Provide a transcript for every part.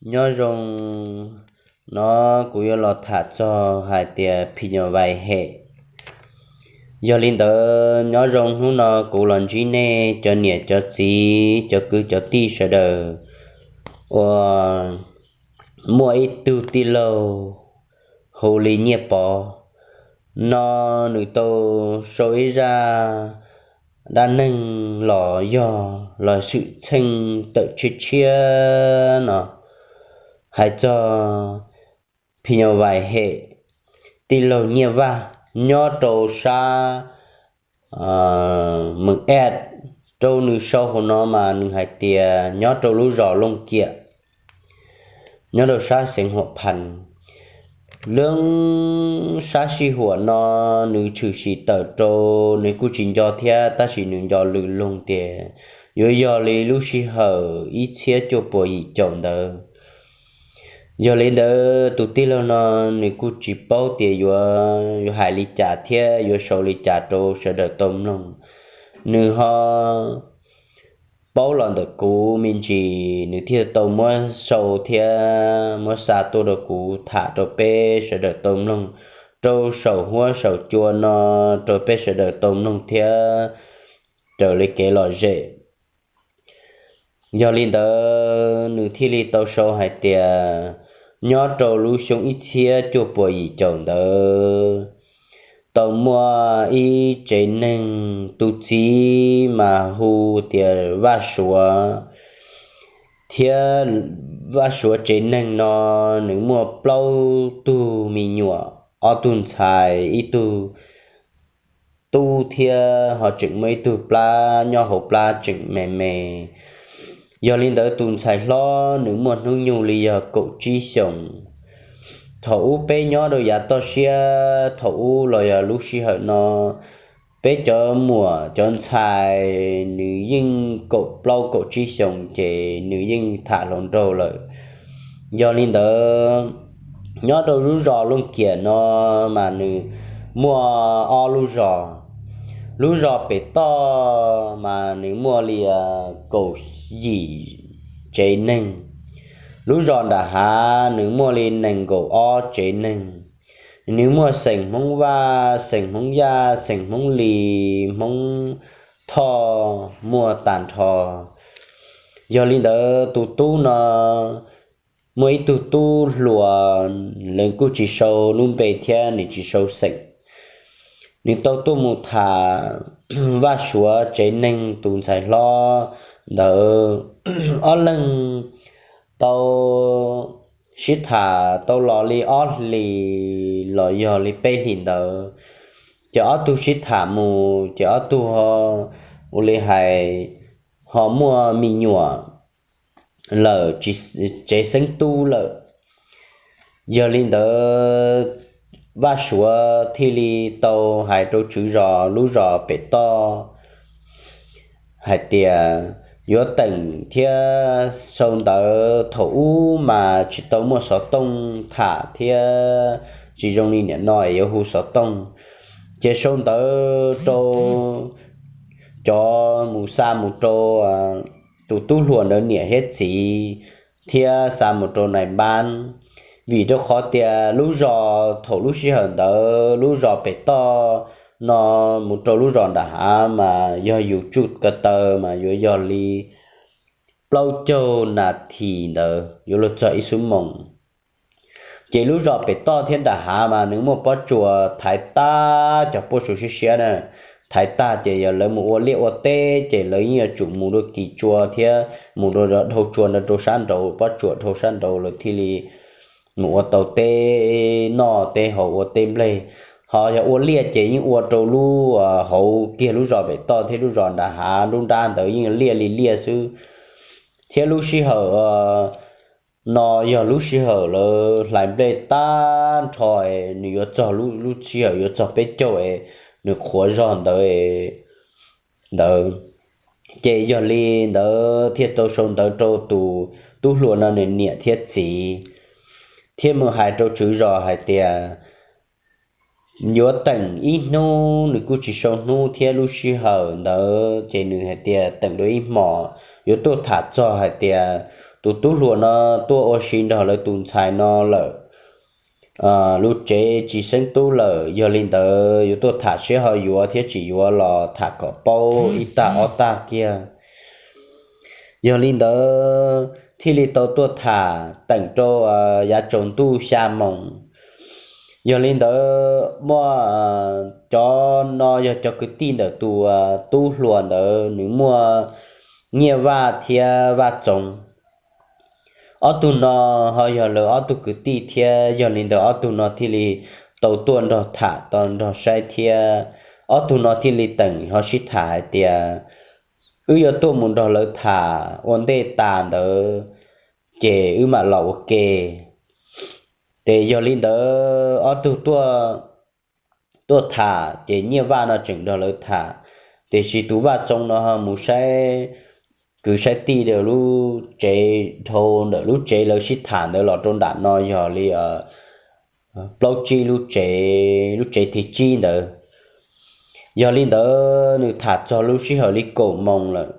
Nyob zoo, no kuv yuav los tham txog hais tias phim nyuj vais hem. Yog li ntawd nyob zoo hnub no kuv los ntsib nej cov niam cov txiv cov kwv cov tij sawv daws uas muaj ib tug tij laug hu li Nyiaj Pov no, nws tau sau ib zaj dab neeg los yog los xwm txheej tawm tshiab tshiab no hais txog phim nyuj vais hem tij laug Nyiaj Vaj nyob rau sab Mws Ej. Rau nws sau hauv no mas nws hais tias nyob rau lub zos Looj Kiam, nyob rau sab xeev Huam Phan. Lub sab sij huam no nws tshwm sim tawm rau, nws kuj tsis nco thiab tab sis nws nco lwm loog tias yuav yog li lub sij hawm ib txhiab cuaj puas yim caum ntawd. Yog li ntawd tus tij laug no nws kuj tsis paub tias yuav, yuav hais li cas thiab yuav sau li cas rau sawv daws tau mloog. Nws ho paub los ntawm kuv me ntsis nws thiaj tau muab sau thiab muab xa tuaj rau kuv tham rau peb sawv daws tau mloog, rau saum huab saum cua no rau peb sawv daws tau mloog thiab raws li kev lom zem. Yog li ntawd nws thiaj li tau sau hais tias nyob rau lub xyoo ib txhiab cuaj puas yim caum ntawd tau muaj ib tsev neeg, tus txiv mas hu tias Vaj Suav, thiab Vaj Suav tsev neeg no nws muaj plaub tug me nyuam, ob tug ntxhais ib tug tub thiab ho tseem muaj ib tug plab nyob hauv plab tseem me me. Yog li ntawd tus ntxhais hlob nws muaj hnub nyoog li yog kaum tsib xyoos. Thaum ub peb nyob rau yav toj siab thaum ub los yog lub sij hawm no, peb cov muam cov ntxhais nws yeej kaum plaub kaum tsib xyoos ces nws yeej tham hluas nraug lawm. Yog li ntawd nyob rau lub zos Looj Kiam no mas nws muaj ob lub zos. Lub zos pem toj mas nws muaj li kaum yim tsev neeg. Lub zos nram hav nws muaj li nees nkaum ob tsev neeg. Nws muaj xeem Hmoob Vaj, xeem Hmoob Yaj, xeem Hmoob Lis, Hmoob Thoj, muaj tag nrho. Yog li ntawd tus tub no muaj ib tug tub hluas, lawv kuj tsis sau lub npe thiab nws tsis sau xeem. Nws tau tuaj mus tham Vaj Suav tsev neeg tus ntxhais hlob ntawd, ob leeg tau sib tham tau los li ob hlis los yog li peb hlis ntawd, ces ob tug sib tham mus ces ob tug ua li hais ho muaj me nyuam lawm, tsev xeeb tub lawm. Yog li ntawd Vaj Suav thiaj li tau hais rau tswv zos lub zos pem toj hais tias yuav teem thiab sau ntawv. Thaum ub mas tsis tau muaj xov tooj tham thiab, tsis zoo li nim no yuav hu xov tooj, ces sau ntawv rau cov mus xa mus rau tus tub hluas ntawd niam thiab txiv, thiab xa mus rau nais npab. Vim rau qhov tias lub zos thaum lub sij hawm ntawd lub zos pem toj no mus rau lub zos nram hav mas yog yus tsuj ko taw mas yuav yog li plaub caug nas this ntawd yuav luag txog ib xuab moos. Ces lub zos pem toj thiab nram hav mas nws muaj pob tsuas thaiv tag, cov pob tsuas siab siab na, thaiv tag ces yog lawv mus ua liaj ua teb ces lawv yeej yuav tsum mus dua kis tsua thiab mus dua dhau tsua ntawd rau sab nraud, pob tsuas dhau sab nraud lawv thiaj li mus ua tau teb noj teb haus ua teb nplej. Ho yog ua liaj ces yeej ua rau lub hauv kiag lub zos pem toj thiab lub zos nram hav nruab nrab ntawd yeej liaj li liaj xwb. Thiab lub sij hawm no yog lub sij hawm lawv hlais nplej tag nrho, nws yuav txog lub sij hawm yuav txog peb caug es nws qhuav zog ntawd ntawd. Ces yog li ntawd thiaj tau sau ntawv rau tus tub hluas no nws niam thiab txiv, thiab mus hais rau tswv zos hais tias yuav teem ib hnub, nws kuj tsis sau hnub thiab lub sij hawm ntawd ces nws hais tias teem dua ib hmos, yuav tuaj tham txog hais tias tus tub hluas no tuaj ua si nrog lawv tus ntxhais no lawm, lub tsev tsis xeeb tub lawm. Yog li ntawd yuav tuaj tham seb ho yuav thiab tsis yuav los tham kom paub ib tag ob tag kiag. Yog li ntawd thiaj li tau tuaj tham teem rau yav tsaus ntuj xya moos. Yog li ntawd muaj cov no yog cov kwv tij ntawm tus tub hluas ntawd, nws muaj Nyiaj Vaj thiab Vaj Txoov. Ob tug no ho yog lawv ob tug kwv tij thiab, yog li ntawd ob tug no thiaj li tau tuaj nrog tham tau nrog saib thiab. Ob tug no thiaj li teem ho sib tham hais tias, wb yuav tuaj mus nrog lawv tham ua ntej tas ntawd ces wb mam los ua ke. Ces yog li ntawd ob tug tuaj tham ces Nyiaj Vaj no tseem nrog lawv tham, tiam sis tus Vaj Txoov no ho mus saib kwv saib tij lub tsev dhau ntawm lub tsev lawv sib tham ntawd los rau nram no yog li plaub tsib lub tsev, lub tsev thib tsib ntawd. Yog li ntawd nws tham txog lub sij hawm li kaum moos lawm,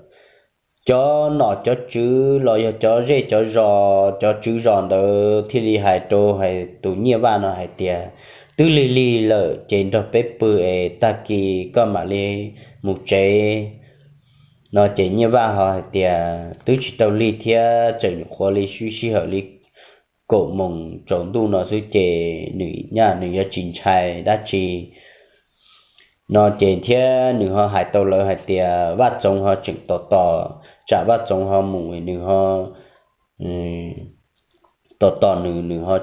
cov nom cov tswv los yog cov zej cov zos, cov tswv zos ntawd thiaj li hais rau tus Nyiaj Vaj no hais tias, twb lig lig lawm ces nrog peb pw es tag kis koj mam li mus tsev no. Ces Nyiaj Vaj ho hais tias twb tsis tau lig thiab, tseem nyuam qhuav li sib sij hawm li kaum moos tsaus ntuj no xwb ces nws nyaj nws yuav tsis ntshai dab tsi no. Ces thiab nws ho hais tau lawv hais tias Vaj Txoov ho tseem tos tos, tsam Vaj Txoov ho mus nws ho tos tos nws, nws ho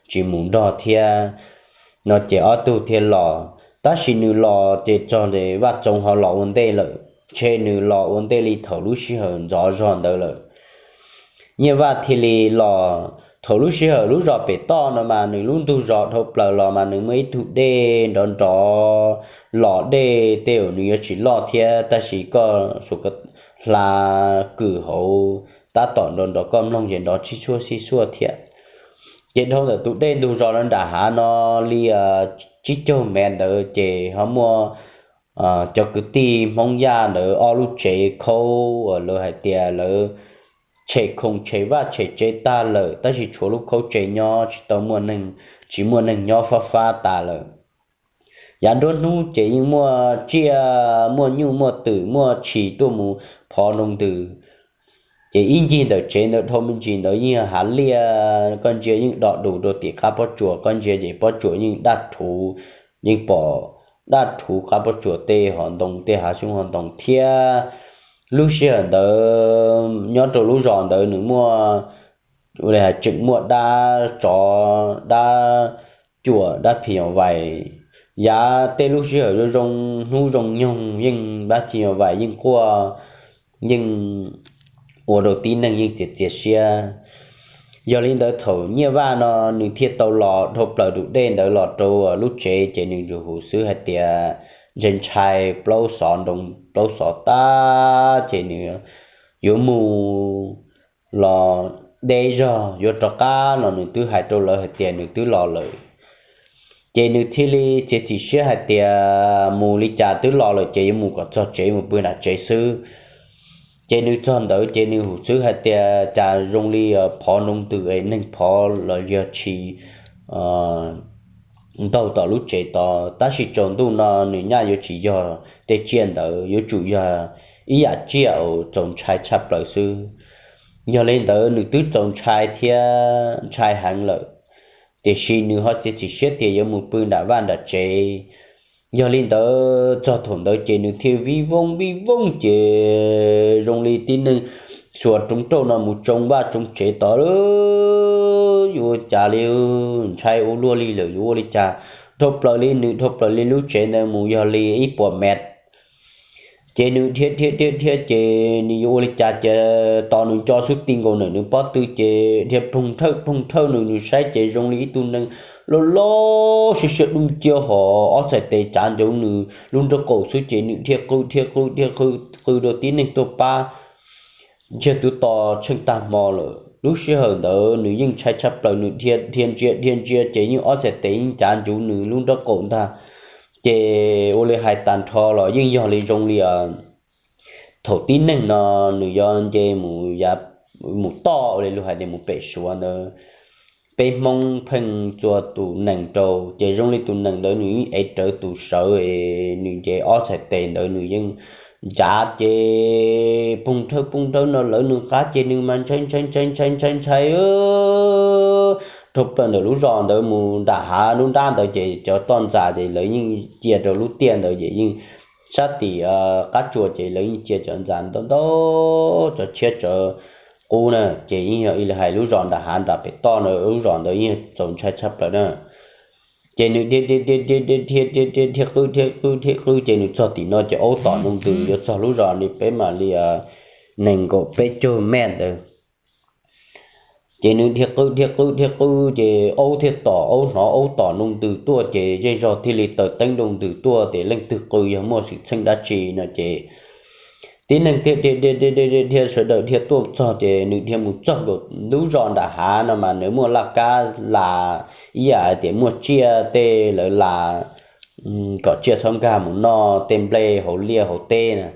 tsis mus nrog thiab no. Ces ob tug thiaj los, tab sis nws los ces txog Vaj Txoov ho los ua ntej lawm, ntshe nws los ua ntej li thaum lub sij hawm ntxov zog ntawd lawm. Nyiaj Vaj thiaj li los. Thaum lub sij hawm lub zos pem toj no mas nws lub ntug zos dhau plaws los mas nws muaj ib tug dej nrov nrov, los dej tej uas nws yuav tsis loj thiab, tab sis koj xuas hla kws hauv tab tom nrov nrov koj mloog ces nrov tsib xuaj xib xuaj thiab. Ces dhau ntawm tus dej ntug zos no nram hav no li tsib caug mev ntawd ces ho muaj cov kwv tij Hmoob Yaj ntawd ob lub tsev khaub uas lawv hais tias lawv tshem khoom tshem vaj tshem tsev tag lawm, tab sis tshuav lub khaub tsev nyob tsis tau, tsis muaj neeg nyob fab fab tas lawm. Yav nruab hnub ces yeej muaj tsiaj muaj nyuj muaj twm muaj tshis tuaj mus phov nroo ntws. Ces ib ncig ntawm tsev ntawd dhau me ntsis ntawd yeej hav liaj, koj ntsia yeej do dus rau tim qab pob tsuas, koj ntsia ces pob tsuas yeej daj rhuv, yeej pom daj rhuv qab pob tsuas tej hov ntoo, tej hav xyoob hov ntoo thiab. Lub sij hawm ntawd nyob rau lub zos ntawd nws muaj, ua li hais tseem muaj dab tsov, dab cuam, dab phim nyuj vais. Yav tej lub sij hawm zoo zoo, hnub zoo nyoog yeej dab phim nyuj vais yeej quaj, yeej ua rau tib neeg yeej txias txias siab. Yog li ntawd thaum Nyiaj Vaj no nws thiaj tau los dhau plaws tus dej ntawd los rau lub tsev ces nws ntsuas huv xwb hais tias ntshai ntshai plaub xov nroo plaub xov tag ces nws yuav mus los deb zog yuav rov qab los nws twb hais rau lawv hais tias nws twb los lawm. Ces nws thiaj li txiav txim siab hais tias mus li cas twb los lawm ces yuav mus kom txog tsev mus pw nram tsev xwb. Ces nws txog ntawd ces nws huv xwb hais tias cas zoo li phov nroo ntws es neeg phov los yog tshis ntaug tom lub tsev tod, tab sis tsaus ntuj no nws nyaj yuav tsis yog tej tsiaj ntawd, yuav tsum yog ib yam tsiaj uas txaus ntshai tshaj plaws xwb. Yog li ntawd nws twb txaus ntshai thiab ntshai heev lawm, tiam sis nws ho txiav txim siab tias yuav mus pw nram vaj nram tsev. Yog li ntawd txog thaum ntawd ces nws thiaj vij vooj vij vooj ces zoo li tib neeg xuas rooj rauj no mus tsoo vaj tsoo tsev tod. Yuav ua cas li, ntshai ua luaj li lawm yuav ua li cas. Dhau plaws li nws dhau plaws li lub tsev ntawd mus yog li ib puas mev. Ces nws dhia dhia dhia dhia ces nws yuav ua li cas ces tos nws nco xub ti nkaus ntawm nws pob tw ces dhia ploog thawj ploog thawj nws, nws saib ces zoo li ib tug neeg loj loj siab siab dub nciab hos ob txhais tes cav ncuv nws lub nraub qaum xwb ces nws dhia qw dhia qw dhia qw qw rau tib neeg tuaj pab ntsiag tus tos tsheej tag hmo lawm. Lub sij hawm ntawd nws yeej ntshai tshaj plaws, nws dhia dhia ntsia dhia ntsia ces yeej ob txhais tes yeej cav ncuv nws lub nraub qaum ntag. Ces ua li hais tag nrho los yeej yog li zoo li thaum tib neeg no nws yuav nce mus yav mus toj li lus hais tias mus pem Suav ntawd. Peb Hmoob pheej txua tus nees rau ces zoo li tus nees ntawd nws yeej ev rawv tus sawv es nws nce ob txhais tes ntawd nws yeej ncav ces poog rhawb poog rhawb no lawv nws qab ces nws mas ntshai ntshai ntshai ntshai ntshai ntshai dhau plaws ntawm lub zos ntawd mus nram hav lub nrab ntawd ces cov toj ntxas ces lawv yeej cia rau lub tiaj ntawd ces yeej sab tim qab tsuas ces lawv yeej cia cov ntxas ntau ntau, cov tshiab cov qub na ces yeej yog ib li hais lub zos nram hav nram pem toj na lub zos ntawd yeej txaus ntshai tshaj plaws na. Ces nws dhia dhia dhia dhia dhia dhia qwb dhia qwb dhia qwb ces nws txog tim no ces aub tom nws ntws yuav txog lub zos li peb mam li nees nkaum peb caug mev ntawd. Ces nws dhia qwb dhia qwb dhia qwb ces aub thiaj tom, aub hnov aub tom nws ntws tuaj ces zej zog thiaj li taws teeb nws ntws tuaj ces leej twg qw yog muaj xwm txheej dab tsi no ces tib neeg thiaj dhia dhia dhia dhia sawv daws dhia tuaj txog ces nws dhia mus txog nkaus lub zos nram hav no mas nws muaj laj kab las ib yam hais tias muaj tsiaj tej lawv las kom tsiaj txhob nkag mus noj tej nplej hauv liaj hauv teb na.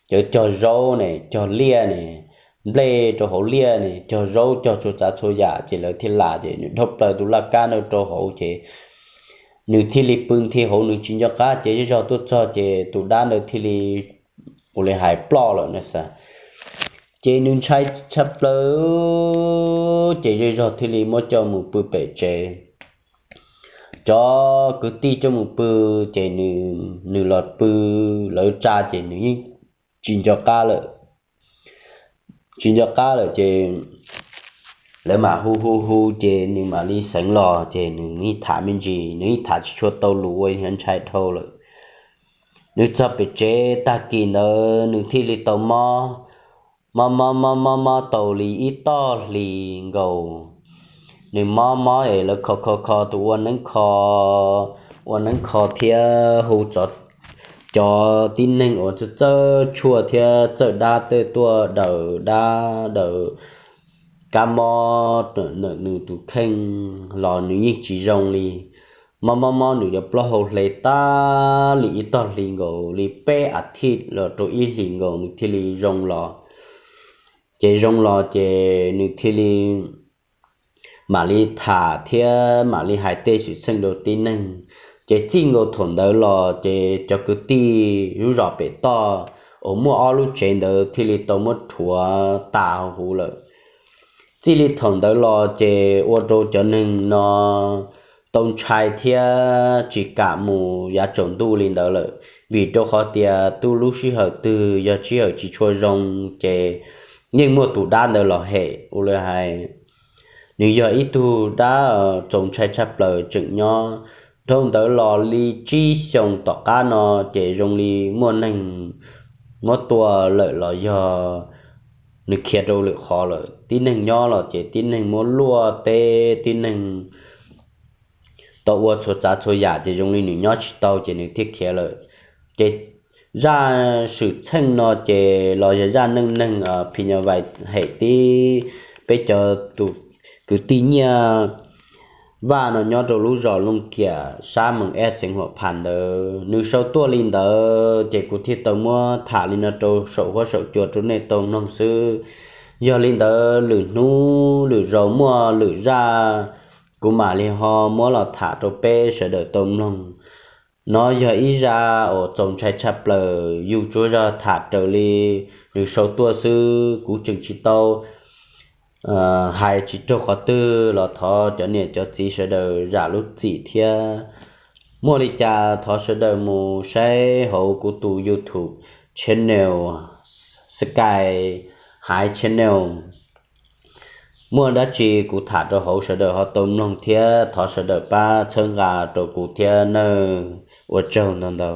Cov cog zaub ne, cog liaj ne, nplej rau hauv liaj ne, cog zaub cog txhua tsav txhua yam ces lawv thiaj las ces nws dhau plaws tus laj kab ntawd rau hauv ces nws thiaj li pw nthi hauv nws tsis nco qab ces zej zog tuaj txog ces tus dab ntawd thiaj li ua li hais ploj lawm no xav. Ces nws ntshai tshaj plaws ces zej zog thiaj li muab coj mus pw pem tsev. Cov kwv tij coj mus pw ces nws los pw lawv tsa ces nws yeej tsis nco qab lawm. Tsis nco qab lawm ces lawv mam hu hu hu ces nws mam li xeev los ces nws yeej tham me ntsis, nws yeej tham tsis tshua tau lus ua ntshai dhau lawm. Nws txog pem tsev tag kis ntawd nws thiaj li tau mob, mob mob mob mob mob tau li ib tog hlis nkaus. Nws mob mob es lawv kho kho kho tus ua neeb kho, ua neeb kho thiab hu cov tib neeg uas txawj txawj tshuaj thiab txawj dab tej tuaj daws dab daws kab mob ntawm nws tus kheej los nws yeej tsis zoo li. Mob mob mob nws cov plaub hau hle tag li ib tog hlis nkaus li peb as thiv los rau ib hlis nkaus nws thiaj li zoo los. Ces zoo los ces nws thiaj li mam li tham thiab mam li hais tej xwm txheej rau tib neeg. Ces txij nkaus thaum ntawd los ces cov kwv tij lub zos pem toj uas muaj ob lub tsev ntawd thiaj li tau muab rhuav tas huv lawm. Txij li thaum ntawd los ces ua rau cov neeg no tau ntshai thiab tsis kam mus yav tsaus ntuj li ntawd lawm, vim rau qhov tias twb lub sij hawm twg yog sij hawm tsis tshua zoo ces yeej muaj tus dab ntawd los hem ua li hais. Nws yog ib tug dab txaus ntshai tshaj plaws tseem nyob. Dhau ntawd los li tsib xyoos tom qab no ces zoo li muaj neeg muab tua lawm los yog nws khiav rau lwm qhov lawm. Tib neeg nyob los ces tib neeg muab luaj teb, tib neeg tau ua txhua tsav txhua yam ces zoo li nws nyob tsis tau ces nws thiaj khiav lawm. Ces zaj xwm txheej no ces los yog zaj neej neeg phim nyuj vais hem tib peb cov tus kwv tij nyiaj vaj no nyob rau lub zos Looj Kiam sab Moos Eb xeev Huam Phas ntawd. Nws sau tuaj li ntawd ces kuv thiaj tau muab tham li no rau saum huab saum cua rau nej tau mloog xwb. Yog li ntawd lwm hnub lwm zaus muaj lwm zaj kuv mam li ho muab los tham rau peb sawv daws tau mloog. Nov yog ib zaj uas txaus ntshai tshaj plaws, yus tsuas yog tham raws li nws sau tuaj xwb, kuv tseem tsis tau hais tsis raug qhov twg los thov cov niam cov txiv sawv daws zam lub txim thiab. Muaj li cas thov sawv daws mus saib hauv kuv tus YouTube channel, Sky Hais Channel. Muaj dab tsi kuv tham rau hauv sawv daws ho tau mloog thiab thov sawv daws pab txhawb nqa rau kuv thiab nawb. Ua tsaug ntau ntau.